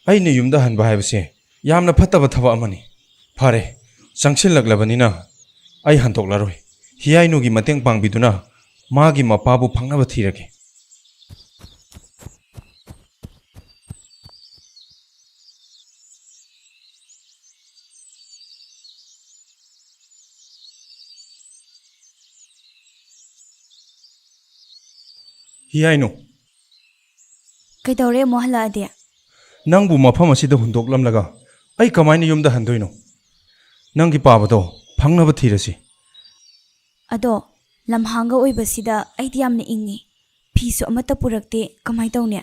ꯑꯩꯅ ꯌꯨꯝꯗ ꯍꯟꯕ ꯍꯥꯏꯕꯁꯦ ꯌꯥꯝꯅ ꯐꯠꯇꯕ ꯊꯕꯛ ꯑꯃꯅꯤ꯫ ꯐꯔꯦ, ꯆꯪꯁꯤꯜꯂꯛꯂꯕꯅꯤꯅ ꯑꯩ ꯍꯟꯗꯣꯛꯂꯔꯣꯏ꯫ ꯍꯤꯌꯥꯏꯅꯨꯒꯤ ꯃꯇꯦꯡ ꯄꯥꯡꯕꯤꯗꯨꯅ ꯃꯥꯒꯤ ꯃꯄꯥꯕꯨ ꯐꯪꯅꯕ ꯊꯤꯔꯒꯦ꯫ ꯍꯤꯌꯥꯏꯅꯨ꯫ ꯀꯩꯗꯧꯔꯦ ꯑꯃꯨꯛ ꯍꯜꯂꯛꯑꯗꯤ? ꯅꯪꯕꯨ ꯃꯐꯝ ꯑꯁꯤꯗ ꯍꯨꯟꯗꯣꯛꯂꯝꯂꯒ ꯑꯩ ꯀꯃꯥꯏꯅ ꯌꯨꯝꯗ ꯍꯟꯗꯣꯏꯅꯣ? ꯅꯪꯒꯤ ꯄꯥꯕꯗꯣ ꯐꯪꯅꯕ ꯊꯤꯔꯁꯤ꯫ ꯑꯗꯣ ꯂꯝꯍꯥꯡꯒ ꯑꯣꯏꯕꯁꯤꯗ ꯑꯩꯗꯤ ꯌꯥꯝꯅ ꯏꯪꯉꯤ꯫ ꯐꯤꯁꯨ ꯑꯃꯠꯇ ꯄꯨꯔꯛꯇꯦ, ꯀꯃꯥꯏ ꯇꯧꯅꯤ?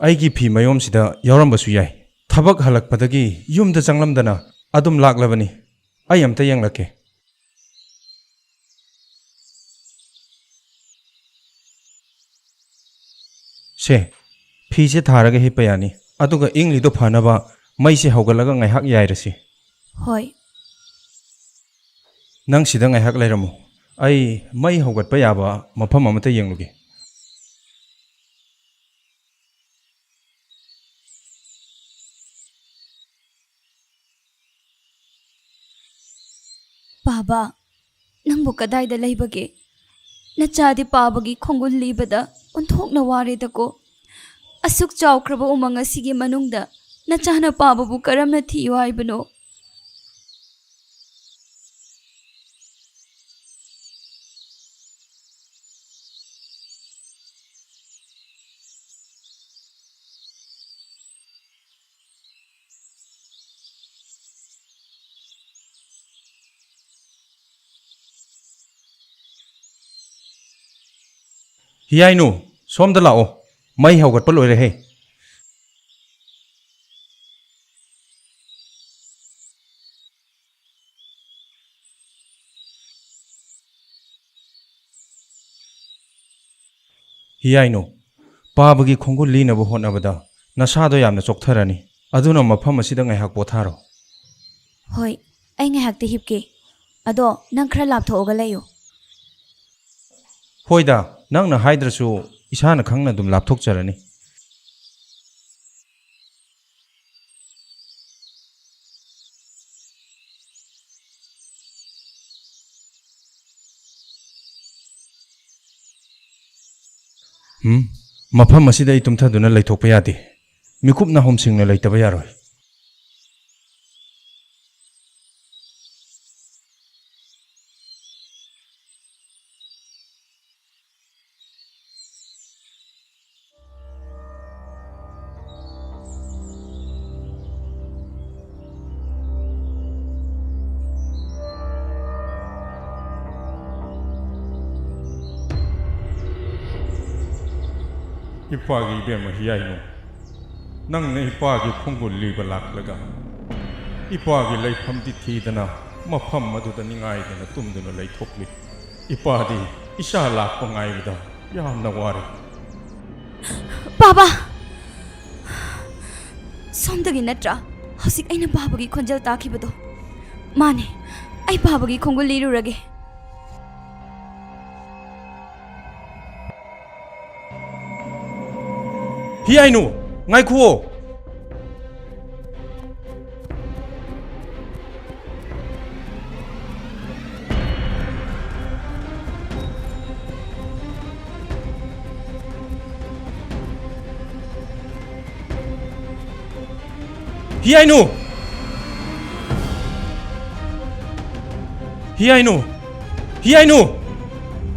ꯑꯩꯒꯤ ꯐꯤ ꯃꯌꯣꯝꯁꯤꯗ ꯌꯥꯎꯔꯝꯕꯁꯨ ꯌꯥꯏ꯫ ꯊꯕꯛ ꯍꯜꯂꯛꯄꯗꯒꯤ ꯌꯨꯝꯗ ꯆꯪꯂꯝꯗꯅ ꯑꯗꯨꯝ ꯂꯥꯛꯂꯕꯅꯤ꯫ ꯑꯩ ꯑꯝꯇ ꯌꯦꯡꯂꯛꯀꯦ꯫ ꯁꯦ, ꯐꯤꯁꯦ ꯊꯥꯔꯒ ꯍꯤꯞꯄ ꯌꯥꯅꯤ꯫ ꯑꯗꯨꯒ ꯏꯪꯂꯤꯗꯣ ꯐꯅꯕ ꯃꯩꯁꯦ ꯍꯧꯒꯠꯂꯒ ꯉꯥꯏꯍꯥꯛ ꯌꯥꯏꯔꯁꯤ꯫ ꯍꯣꯏ꯫ ꯅꯪ ꯁꯤꯗ ꯉꯥꯏꯍꯥꯛ ꯂꯩꯔꯝꯃꯨ꯫ ꯑꯩ ꯃꯩ ꯍꯧꯒꯠꯄ ꯌꯥꯕ ꯃꯐꯝ ꯑꯃꯇ ꯌꯦꯡꯂꯨꯒꯦ꯫ ꯄꯥꯕ, ꯅꯪꯕꯨ ꯀꯗꯥꯏꯗ ꯂꯩꯕꯒꯦ? ꯅꯆꯥꯗꯤ ꯄꯥꯕꯒꯤ ꯈꯣꯡꯒꯨꯜ ꯂꯤꯕꯗ ꯑꯣꯟꯊꯣꯛꯅ ꯋꯥꯔꯦꯗꯀꯣ꯫ ꯑꯁꯨꯛ ꯆꯥꯎꯈ꯭ꯔꯕ ꯎꯃꯪ ꯑꯁꯤꯒꯤ ꯃꯅꯨꯡꯗ ꯅꯆꯥꯅ ꯄꯥꯕꯕꯨ ꯀꯔꯝꯅ ꯊꯤꯌꯨ ꯍꯥꯏꯕꯅꯣ? ꯍꯤꯌꯥꯏꯅꯨ, ꯁꯣꯝꯗ ꯂꯥꯛꯑꯣ꯫ ꯃꯩ ꯍꯧꯒꯠꯄ ꯂꯣꯏꯔꯦꯍꯦ꯫ ꯍꯤꯌꯥꯏꯅꯨ, ꯄꯥꯕꯒꯤ ꯈꯣꯡꯒꯨꯜ ꯂꯤꯅꯕ ꯍꯣꯠꯅꯕꯗ ꯅꯁꯥꯗꯣ ꯌꯥꯝꯅ ꯆꯣꯛꯊꯔꯅꯤ꯫ ꯑꯗꯨꯅ ꯃꯐꯝ ꯑꯁꯤꯗ ꯉꯥꯏꯍꯥꯛ ꯄꯣꯊꯥꯔꯣ꯫ ꯍꯣꯏ, ꯑꯩ ꯉꯥꯏꯍꯥꯛꯇꯤ ꯍꯤꯞꯀꯦ꯫ ꯑꯗꯣ ꯅꯪ ꯈꯔ ꯂꯥꯞꯊꯣꯛꯑꯒ ꯂꯩꯌꯨ꯫ ꯍꯣꯏꯗ, ꯅꯪꯅ ꯍꯥꯏꯗ꯭ꯔꯁꯨ ꯏꯁꯥꯅ ꯈꯪꯅ ꯑꯗꯨꯝ ꯂꯥꯞꯊꯣꯛꯆꯔꯅꯤ꯫ ꯎꯝ, ꯃꯐꯝ ꯑꯁꯤꯗ ꯑꯩ ꯇꯨꯝꯊꯗꯨꯅ ꯂꯩꯊꯣꯛꯄ ꯌꯥꯗꯦ꯫ ꯃꯤꯀꯨꯞ ꯅꯥꯍꯨꯝ ꯁꯤꯡꯅ ꯂꯩꯇꯕ ꯌꯥꯔꯣꯏ꯫ ꯏꯄꯥꯒꯤ ꯏꯕꯦꯝꯃ ꯍꯤꯌꯥꯏꯅꯨ, ꯅꯪꯅ ꯏꯄꯥꯒꯤ ꯈꯣꯡꯒꯨꯜ ꯂꯤꯕ ꯂꯥꯛꯂꯒ ꯏꯄꯥꯒꯤ ꯂꯩꯐꯝꯗꯤ ꯊꯤꯗꯅ ꯃꯐꯝ ꯑꯗꯨꯗ ꯅꯤꯡꯉꯥꯏꯗꯅ ꯇꯨꯝꯗꯨꯅ ꯂꯩꯊꯣꯛꯂꯤ꯫ ꯏꯄꯥꯗꯤ ꯏꯆꯥ ꯂꯥꯛꯄ ꯉꯥꯏꯕꯗ ꯌꯥꯝꯅ ꯋꯥꯔꯦ꯫ ꯄꯥꯕ! ꯁꯣꯝꯗꯒꯤ ꯅꯠꯇ꯭ꯔꯥ ꯍꯧꯖꯤꯛ ꯑꯩꯅ ꯄꯥꯕꯒꯤ ꯈꯣꯟꯖꯦꯜ ꯇꯥꯈꯤꯕꯗꯣ? ꯃꯥꯅꯦ, ꯑꯩ ꯄꯥꯕꯒꯤ ꯈꯣꯡꯒꯨꯜ ꯂꯤꯔꯨꯔꯒꯦ꯫ ꯍꯤꯌꯥꯏꯅꯨ, ꯉꯥꯏꯈꯨꯑꯣ꯫ ꯍꯤꯌꯥꯏꯅꯨ! ꯍꯤꯌꯥꯏꯅꯨ! ꯍꯤꯌꯥꯏꯅꯨ!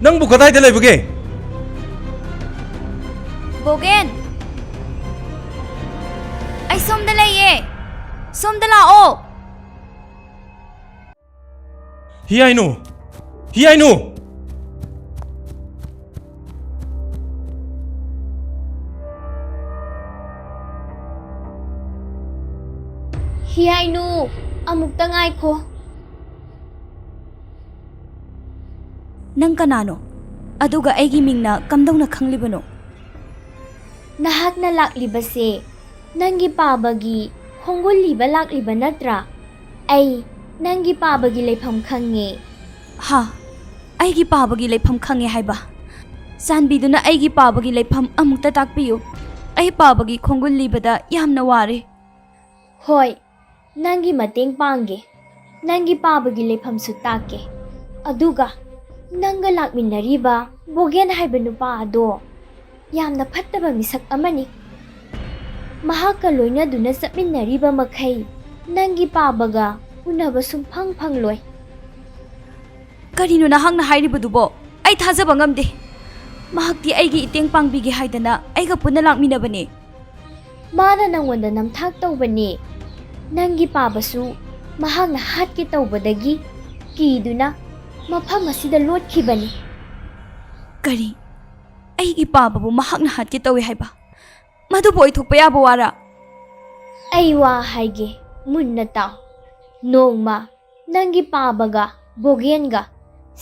ꯅꯪꯕꯨ ꯀꯗꯥꯏꯗ ꯂꯩꯕꯒꯦ? ꯕꯣꯒꯦꯟ! ꯑꯩ ꯁꯣꯝꯗ ꯂꯩꯌꯦ! ꯁꯣꯝꯗ ꯂꯥꯛꯑꯣ! ꯍꯤꯌꯥꯏꯅꯨ! ꯍꯤꯌꯥꯏꯅꯨ! ꯍꯤꯌꯥꯏꯅꯨ, ꯑꯃꯨꯛꯇ ꯉꯥꯏꯈꯣ꯫ ꯅꯪ ꯀꯅꯥꯅꯣ? ꯑꯗꯨꯒ ꯑꯩꯒꯤ ꯃꯤꯡꯅ ꯀꯝꯗꯧꯅ ꯈꯪꯂꯤꯕꯅꯣ? ꯅꯍꯥꯛꯅ ꯂꯥꯛꯂꯤꯕꯁꯦ ꯅꯪꯒꯤ ꯄꯥꯕꯒꯤ ꯈꯣꯡꯒꯨꯜ ꯂꯤꯕ ꯂꯥꯛꯂꯤꯕ ꯅꯠꯇ꯭ꯔꯥ? ꯑꯩ ꯅꯪꯒꯤ ꯄꯥꯕꯒꯤ ꯂꯩꯐꯝ ꯈꯪꯉꯦ꯫ ꯍꯥ? ꯑꯩꯒꯤ ꯄꯥꯕꯒꯤ ꯂꯩꯐꯝ ꯈꯪꯉꯦ ꯍꯥꯏꯕ? ꯆꯥꯟꯕꯤꯗꯨꯅ ꯑꯩꯒꯤ ꯄꯥꯕꯒꯤ ꯂꯩꯐꯝ ꯑꯃꯨꯛꯇ ꯇꯥꯛꯄꯤꯌꯨ꯫ ꯑꯩ ꯄꯥꯕꯒꯤ ꯈꯣꯡꯒꯨꯜ ꯂꯤꯕꯗ ꯌꯥꯝꯅ ꯋꯥꯔꯦ꯫ ꯍꯣꯏ, ꯅꯪꯒꯤ ꯃꯇꯦꯡ ꯄꯥꯡꯒꯦ꯫ ꯅꯪꯒꯤ ꯄꯥꯕꯒꯤ ꯂꯩꯐꯝꯁꯨ ꯇꯥꯛꯀꯦ꯫ ꯑꯗꯨꯒ ꯅꯪꯒ ꯂꯥꯛꯃꯤꯟꯅꯔꯤꯕ ꯕꯣꯒꯦꯟ ꯍꯥꯏꯕ ꯅꯨꯄꯥ ꯑꯗꯣ ꯌꯥꯝꯅ ꯐꯠꯇꯕ ꯃꯤꯁꯛ ꯑꯃꯅꯤ꯫ ꯃꯍꯥꯛꯀ ꯂꯣꯏꯅꯗꯨꯅ ꯆꯠꯃꯤꯟꯅꯔꯤꯕ ꯃꯈꯩ ꯅꯪꯒꯤ ꯄꯥꯕꯒ ꯎꯅꯕ ꯁꯨꯡꯐꯪ ꯐꯪꯂꯣꯏ꯫ ꯀꯔꯤꯅꯣ ꯅꯍꯥꯛꯅ ꯍꯥꯏꯔꯤꯕꯗꯨꯕꯣ? ꯑꯩ ꯊꯥꯖꯕ ꯉꯝꯗꯦ꯫ ꯃꯍꯥꯛꯇꯤ ꯑꯩꯒꯤ ꯏꯇꯦꯡ ꯄꯥꯡꯕꯤꯒꯦ ꯍꯥꯏꯗꯅ ꯑꯩꯒ ꯄꯨꯟꯅ ꯂꯥꯛꯃꯤꯟꯅꯕꯅꯦ꯫ ꯃꯥꯅ ꯅꯪꯉꯣꯟꯗ ꯅꯝꯊꯥꯛ ꯇꯧꯕꯅꯦ꯫ ꯅꯪꯒꯤ ꯄꯥꯕꯁꯨ ꯃꯍꯥꯛꯅ ꯍꯥꯠꯀꯦ ꯇꯧꯕꯗꯒꯤ ꯀꯤꯗꯨꯅ ꯃꯐꯝ ꯑꯁꯤꯗ ꯂꯣꯠꯈꯤꯕꯅꯤ꯫ ꯀꯔꯤ? ꯑꯩꯒꯤ ꯄꯥꯕꯕꯨ ꯃꯍꯥꯛꯅ ꯍꯥꯠꯀꯦ ꯇꯧꯏ ꯍꯥꯏꯕ꯫ ꯃꯗꯨꯕꯨ ꯑꯣꯏꯊꯣꯛꯄ ꯌꯥꯕ ꯋꯥꯔꯥ? ꯑꯩ ꯋꯥ ꯍꯥꯏꯒꯦ, ꯃꯨꯟꯅ ꯇꯥꯎ꯫ ꯅꯣꯡꯃ ꯅꯪꯒꯤ ꯄꯥꯕꯒ ꯕꯣꯒꯦꯟꯒ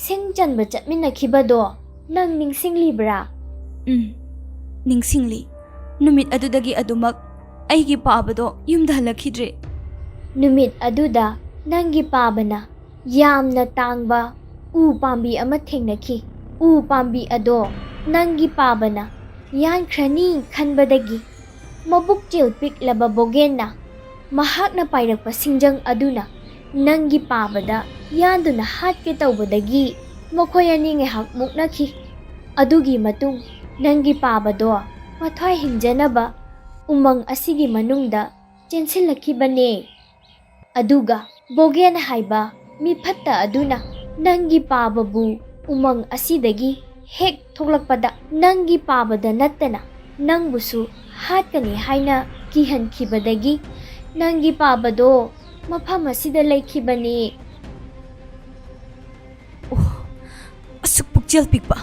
ꯁꯤꯡ ꯆꯟꯕ ꯆꯠꯃꯤꯟꯅꯈꯤꯕꯗꯣ ꯅꯪ ꯅꯤꯡꯁꯤꯡꯂꯤꯕ꯭ꯔꯥ? ꯎꯝ, ꯅꯤꯡꯁꯤꯡꯂꯤ꯫ ꯅꯨꯃꯤꯠ ꯑꯗꯨꯗꯒꯤ ꯑꯗꯨꯃꯛ ꯑꯩꯒꯤ ꯄꯥꯕꯗꯣ ꯌꯨꯝꯗ ꯍꯜꯂꯛꯈꯤꯗ꯭ꯔꯦ꯫ ꯅꯨꯃꯤꯠ ꯑꯗꯨꯗ ꯅꯪꯒꯤ ꯄꯥꯕꯅ ꯌꯥꯝꯅ ꯇꯥꯡꯕ ꯎ ꯄꯥꯝꯕꯤ ꯑꯃ ꯊꯦꯡꯅꯈꯤ꯫ ꯎ ꯄꯥꯝꯕꯤ ꯑꯗꯣ ꯅꯪꯒꯤ ꯄꯥꯕꯅ ꯌꯥꯟꯈ꯭ꯔꯅꯤ ꯈꯟꯕꯗꯒꯤ, ꯃꯕꯨꯛꯆꯦꯜ ꯄꯤꯛꯂꯕ ꯕꯣꯒꯦꯟꯅ ꯃꯍꯥꯛꯅ ꯄꯥꯏꯔꯛꯄ ꯁꯤꯡꯖꯪ ꯑꯗꯨꯅ ꯅꯪꯒꯤ ꯄꯥꯕꯗ ꯌꯥꯟꯗꯨꯅ ꯍꯥꯠꯀꯦ ꯇꯧꯕꯗꯒꯤ ꯃꯈꯣꯏ ꯑꯅꯤ ꯉꯥꯏꯍꯥꯛ ꯃꯨꯛꯅꯈꯤ꯫ ꯑꯗꯨꯒꯤ ꯃꯇꯨꯡ ꯅꯪꯒꯤ ꯄꯥꯕꯗꯣ ꯃꯊ꯭ꯋꯥꯏ ꯍꯤꯡꯖꯅꯕ ꯎꯃꯪ ꯑꯁꯤꯒꯤ ꯃꯅꯨꯡꯗ ꯆꯦꯟꯁꯤꯜꯂꯛꯈꯤꯕꯅꯦ꯫ ꯑꯗꯨꯒ ꯕꯣꯒꯦꯟ ꯍꯥꯏꯕ ꯃꯤꯐꯠꯇ ꯑꯗꯨꯅ ꯅꯪꯒꯤ ꯄꯥꯕꯕꯨ ꯎꯃꯪ ꯑꯁꯤꯗꯒꯤ ꯍꯦꯛ ꯊꯣꯛꯂꯛꯄꯗ ꯅꯪꯒꯤ ꯄꯥꯕꯗ ꯅꯠꯇꯅ ꯅꯪꯕꯨꯁꯨ ꯍꯥꯠꯀꯅꯤ ꯍꯥꯏꯅ ꯀꯤꯍꯟꯈꯤꯕꯗꯒꯤ ꯅꯪꯒꯤ ꯄꯥꯕꯗꯣ ꯃꯐꯝ ꯑꯁꯤꯗ ꯂꯩꯈꯤꯕꯅꯤ꯫ ꯑꯣ, ꯑꯁꯨꯛ ꯄꯨꯛꯆꯦꯜ ꯄꯤꯛꯄ꯫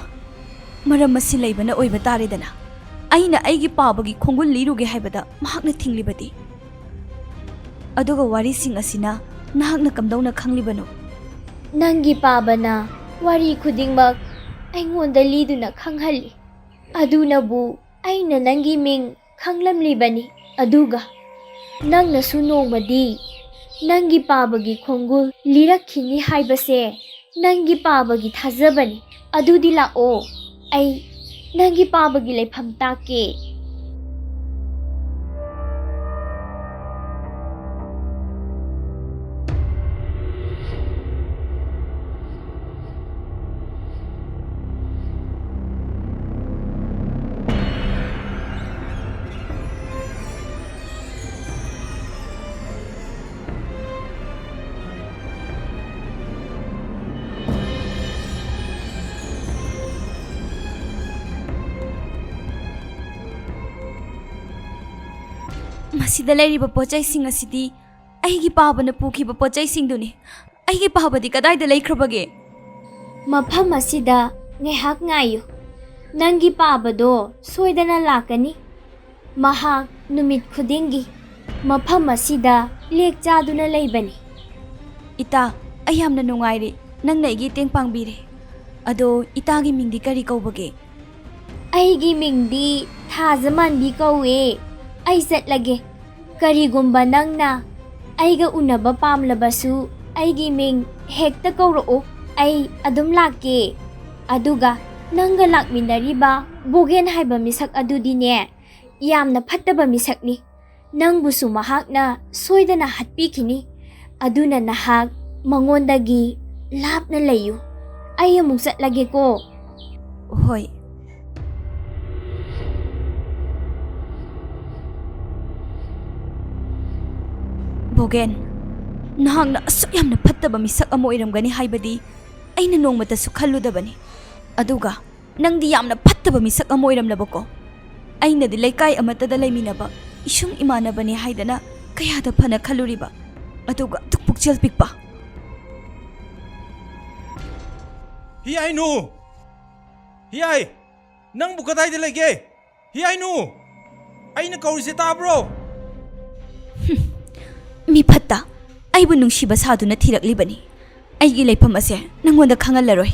ꯃꯔꯝ ꯑꯁꯤ ꯂꯩꯕꯅ ꯑꯣꯏꯕ ꯇꯥꯔꯦꯗꯅ꯫ ꯑꯩꯅ ꯑꯩꯒꯤ ꯄꯥꯕꯒꯤ ꯈꯣꯡꯒꯨꯜ ꯂꯤꯔꯨꯒꯦ ꯍꯥꯏꯕꯗ ꯃꯍꯥꯛꯅ ꯊꯤꯡꯂꯤꯕꯗꯤ꯫ ꯑꯗꯨꯒ ꯋꯥꯔꯤꯁꯤꯡ ꯑꯁꯤꯅ ꯅꯍꯥꯛꯅ ꯀꯝꯗꯧꯅ ꯈꯪꯂꯤꯕꯅꯣ? ꯅꯪꯒꯤ ꯄꯥꯕꯅ ꯋꯥꯔꯤ ꯈꯨꯗꯤꯡꯃꯛ ꯑꯩꯉꯣꯟꯗ ꯂꯤꯗꯨꯅ ꯈꯪꯍꯜꯂꯤ꯫ ꯑꯗꯨꯅꯕꯨ ꯑꯩꯅ ꯅꯪꯒꯤ ꯃꯤꯡ ꯈꯪꯂꯝꯂꯤꯕꯅꯤ꯫ ꯑꯗꯨꯒ ꯅꯪꯅꯁꯨ ꯅꯣꯡꯃꯗꯤ ꯅꯪꯒꯤ ꯄꯥꯕꯒꯤ ꯈꯣꯡꯒꯨꯜ ꯂꯤꯔꯛꯈꯤꯅꯤ ꯍꯥꯏꯕꯁꯦ ꯅꯪꯒꯤ ꯄꯥꯕꯒꯤ ꯊꯥꯖꯕꯅꯤ꯫ ꯑꯗꯨꯗꯤ ꯂꯥꯛꯑꯣ, ꯑꯩ ꯅꯪꯒꯤ ꯄꯥꯕꯒꯤ ꯂꯩꯐꯝ ꯇꯥꯛꯀꯦ꯫ ꯃꯁꯤꯗ ꯂꯩꯔꯤꯕ ꯄꯣꯠꯆꯩꯁꯤꯡ ꯑꯁꯤꯗꯤ ꯑꯩꯒꯤ ꯄꯥꯕꯅ ꯄꯨꯈꯤꯕ ꯄꯣꯠꯆꯩꯁꯤꯡꯗꯨꯅꯤ꯫ ꯑꯩꯒꯤ ꯄꯥꯕꯗꯤ ꯀꯗꯥꯏꯗ ꯂꯩꯈ꯭ꯔꯕꯒꯦ? ꯃꯐꯝ ꯑꯁꯤꯗ ꯉꯥꯏꯍꯥꯛ ꯉꯥꯏꯌꯨ꯫ ꯅꯪꯒꯤ ꯄꯥꯕꯗꯣ ꯁꯣꯏꯗꯅ ꯂꯥꯛꯀꯅꯤ꯫ ꯃꯍꯥꯛ ꯅꯨꯃꯤꯠ ꯈꯨꯗꯤꯡꯒꯤ ꯃꯐꯝ ꯑꯁꯤꯗ ꯂꯦꯛ ꯆꯥꯗꯨꯅ ꯂꯩꯕꯅꯤ꯫ ꯏꯇꯥ, ꯑꯩ ꯌꯥꯝꯅ ꯅꯨꯡꯉꯥꯏꯔꯦ, ꯅꯪꯅ ꯑꯩꯒꯤ ꯃꯇꯦꯡ ꯄꯥꯡꯕꯤꯔꯦ꯫ ꯑꯗꯣ ꯏꯇꯥꯒꯤ ꯃꯤꯡꯗꯤ ꯀꯔꯤ ꯀꯧꯕꯒꯦ? ꯑꯩꯒꯤ ꯃꯤꯡꯗꯤ ꯊꯥꯖꯃꯥꯟꯕꯤ ꯀꯧꯋꯦ꯫ ꯑꯩ ꯆꯠꯂꯒꯦ꯫ ꯀꯔꯤꯒꯨꯝꯕ ꯅꯪꯅ ꯑꯩꯒ ꯎꯅꯕ ꯄꯥꯝꯂꯕꯁꯨ ꯑꯩꯒꯤ ꯃꯤꯡ ꯍꯦꯛꯇ ꯀꯧꯔꯛꯎ꯫ ꯑꯩ ꯑꯗꯨꯝ ꯂꯥꯛꯀꯦ꯫ ꯑꯗꯨꯒ ꯅꯪꯒ ꯂꯥꯛꯃꯤꯟꯅꯔꯤꯕ ꯕꯣꯒꯦꯟ ꯍꯥꯏꯕ ꯃꯤꯁꯛ ꯑꯗꯨꯗꯤꯅꯦ, ꯌꯥꯝꯅ ꯐꯠꯇꯕ ꯃꯤꯁꯛꯅꯤ꯫ ꯅꯪꯕꯨꯁꯨ ꯃꯍꯥꯛꯅ ꯁꯣꯏꯗꯅ ꯍꯥꯠꯄꯤꯈꯤꯅꯤ꯫ ꯑꯗꯨꯅ ꯅꯍꯥꯛ ꯃꯉꯣꯟꯗꯒꯤ ꯂꯥꯞꯅ ꯂꯩꯌꯨ꯫ ꯑꯩ ꯑꯃꯨꯛ ꯆꯠꯂꯒꯦꯀꯣ꯫ ꯍꯣꯏ꯫ ꯕꯣꯒꯦꯟ, ꯅꯍꯥꯛꯅ ꯑꯁꯨꯛ ꯌꯥꯝꯅ ꯐꯠꯇꯕ ꯃꯤꯁꯛ ꯑꯃ ꯑꯣꯏꯔꯝꯒꯅꯤ ꯍꯥꯏꯕꯗꯤ ꯑꯩꯅ ꯅꯣꯡꯃꯇꯁꯨ ꯈꯜꯂꯨꯗꯕꯅꯤ꯫ ꯑꯗꯨꯒ ꯅꯪꯗꯤ ꯌꯥꯝꯅ ꯐꯠꯇꯕ ꯃꯤꯁꯛ ꯑꯃ ꯑꯣꯏꯔꯝꯂꯕꯀꯣ꯫ ꯑꯩꯅꯗꯤ ꯂꯩꯀꯥꯏ ꯑꯃꯠꯇꯗ ꯂꯩꯃꯤꯟꯅꯕ ꯏꯁꯨꯡ ꯏꯃꯥꯟꯅꯕꯅꯤ ꯍꯥꯏꯗꯅ ꯀꯌꯥꯗ ꯐꯅ ꯈꯜꯂꯨꯔꯤꯕ, ꯑꯗꯨꯒ ꯑꯗꯨꯛ ꯄꯨꯛꯆꯦꯜ ꯄꯤꯛꯄ꯫ ꯍꯤꯌꯥꯏꯅꯨ! ꯍꯤꯌꯥꯏ! ꯅꯪꯕꯨ ꯀꯗꯥꯏꯗ ꯂꯩꯒꯦ? ꯍꯤꯌꯥꯏꯅꯨ! ꯑꯩꯅ ꯀꯧꯔꯤꯁꯦ ꯇꯥꯕ꯭ꯔꯣ? ꯃꯤ ꯐꯠꯇ, ꯑꯩꯕꯨ ꯅꯨꯡꯁꯤꯕ ꯁꯥꯗꯨꯅ ꯊꯤꯔꯛꯂꯤꯕꯅꯤ꯫ ꯑꯩꯒꯤ ꯂꯩꯐꯝ ꯑꯁꯦ ꯅꯪꯉꯣꯟꯗ ꯈꯪꯍꯜꯂꯔꯣꯏ꯫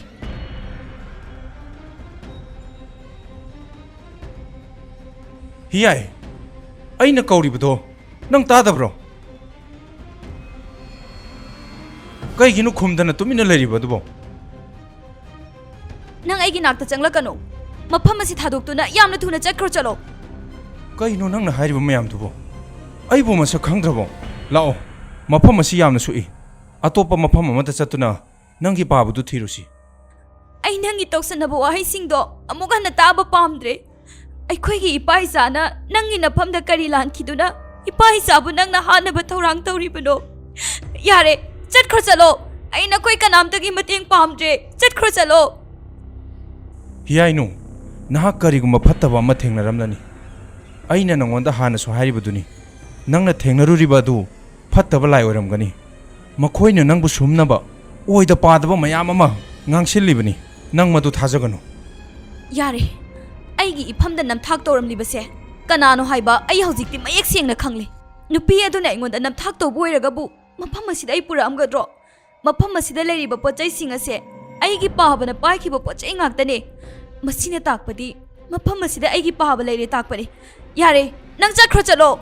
ꯍꯤꯌꯥꯏ, ꯑꯩꯅ ꯀꯧꯔꯤꯕꯗꯣ ꯅꯪ ꯇꯥꯗꯕ꯭ꯔꯣ? ꯀꯩꯒꯤꯅꯣ ꯈꯨꯝꯗꯅ ꯇꯨꯃꯤꯟꯅ ꯂꯩꯔꯤꯕ ꯑꯗꯨꯕꯣ? ꯅꯪ ꯑꯩꯒꯤ ꯅꯥꯛꯇ ꯆꯪꯂꯛꯀꯅꯨ꯫ ꯃꯐꯝ ꯑꯁꯤ ꯊꯥꯗꯣꯛꯇꯨꯅ ꯌꯥꯝꯅ ꯊꯨꯅ ꯆꯠꯈ꯭ꯔꯣ, ꯆꯠꯂꯣ꯫ ꯀꯩꯅꯣ ꯅꯪꯅ ꯍꯥꯏꯔꯤꯕ ꯃꯌꯥꯝꯗꯨꯕꯣ? ꯑꯩꯕꯨ ꯃꯁꯛ ꯈꯪꯗ꯭ꯔꯕꯣ? ꯂꯥꯛꯑꯣ, ꯃꯐꯝ ꯑꯁꯤ ꯌꯥꯝꯅ ꯁꯣꯛꯏ꯫ ꯑꯇꯣꯞꯄ ꯃꯐꯝ ꯑꯃꯗ ꯆꯠꯇꯨꯅ ꯅꯪꯒꯤ ꯄꯥꯕꯗꯨ ꯊꯤꯔꯨꯁꯤ꯫ ꯑꯩ ꯅꯪꯒꯤ ꯇꯧꯁꯟꯅꯕ ꯋꯥꯍꯩꯁꯤꯡꯗꯣ ꯑꯃꯨꯛ ꯍꯟꯅ ꯇꯥꯕ ꯄꯥꯝꯗ꯭ꯔꯦ꯫ ꯑꯩꯈꯣꯏꯒꯤ ꯏꯄꯥ ꯏꯆꯥꯅ ꯅꯪꯒꯤ ꯅꯐꯝꯗ ꯀꯔꯤ ꯂꯥꯟꯈꯤꯗꯨꯅ ꯏꯄꯥ ꯏꯆꯥꯕꯨ ꯅꯪꯅ ꯍꯥꯠꯅꯕ ꯊꯧꯔꯥꯡ ꯇꯧꯔꯤꯕꯅꯣ? ꯌꯥꯔꯦ, ꯆꯠꯈ꯭ꯔꯣ ꯆꯠꯂꯣ꯫ ꯑꯩ ꯅꯈꯣꯏ ꯀꯅꯥꯝꯇꯒꯤ ꯃꯇꯦꯡ ꯄꯥꯝꯗ꯭ꯔꯦ꯫ ꯆꯠꯈ꯭ꯔꯣ ꯆꯠꯂꯣ꯫ ꯍꯤꯌꯥꯏꯅꯨ, ꯅꯍꯥꯛ ꯀꯔꯤꯒꯨꯝꯕ ꯐꯠꯇꯕ ꯑꯃ ꯊꯦꯡꯅꯔꯝꯂꯅꯤ꯫ ꯑꯩꯅ ꯅꯉꯣꯟꯗ ꯍꯥꯟꯅꯁꯨ ꯍꯥꯏꯔꯤꯕꯗꯨꯅꯤ, ꯅꯪꯅ ꯊꯦꯡꯅꯔꯨꯔꯤꯕ ꯑꯗꯨ ꯐꯠꯇꯕ ꯂꯥꯏ ꯑꯣꯏꯔꯝꯒꯅꯤ꯫ ꯃꯈꯣꯏꯅ ꯅꯪꯕꯨ ꯁꯨꯝꯅꯕ ꯑꯣꯏꯗ ꯄꯥꯗꯕ ꯃꯌꯥꯝ ꯑꯃ ꯉꯥꯡꯁꯤꯜꯂꯤꯕꯅꯤ꯫ ꯅꯪ ꯃꯗꯨ ꯊꯥꯖꯒꯅꯨ꯫ ꯌꯥꯔꯦ, ꯑꯩꯒꯤ ꯏꯐꯝꯗ ꯅꯝꯊꯥꯛ ꯇꯧꯔꯝꯂꯤꯕꯁꯦ ꯀꯅꯥꯅꯣ ꯍꯥꯏꯕ ꯑꯩ ꯍꯧꯖꯤꯛꯇꯤ ꯃꯌꯦꯛ ꯁꯦꯡꯅ ꯈꯪꯂꯦ꯫ ꯅꯨꯄꯤ ꯑꯗꯨꯅ ꯑꯩꯉꯣꯟꯗ ꯅꯝꯊꯥꯛ ꯇꯧꯕ ꯑꯣꯏꯔꯒꯕꯨ ꯃꯐꯝ ꯑꯁꯤꯗ ꯑꯩ ꯄꯨꯔꯛꯑꯝꯒꯗ꯭ꯔꯣ? ꯃꯐꯝ ꯑꯁꯤꯗ ꯂꯩꯔꯤꯕ ꯄꯣꯠ ꯆꯩꯁꯤꯡ ꯑꯁꯦ ꯑꯩꯒꯤ ꯄꯥꯕꯅ ꯄꯥꯏꯈꯤꯕ ꯄꯣꯠ ꯆꯩ ꯉꯥꯛꯇꯅꯦ꯫ ꯃꯁꯤꯅ ꯇꯥꯛꯄꯗꯤ ꯃꯐꯝ ꯑꯁꯤꯗ ꯑꯩꯒꯤ ꯄꯥꯕ ꯂꯩꯔꯦ ꯇꯥꯛꯄꯅꯦ꯫ ꯌꯥꯔꯦ, ꯅꯪ ꯆꯠꯈ꯭ꯔꯣ, ꯆꯠꯂꯣ꯫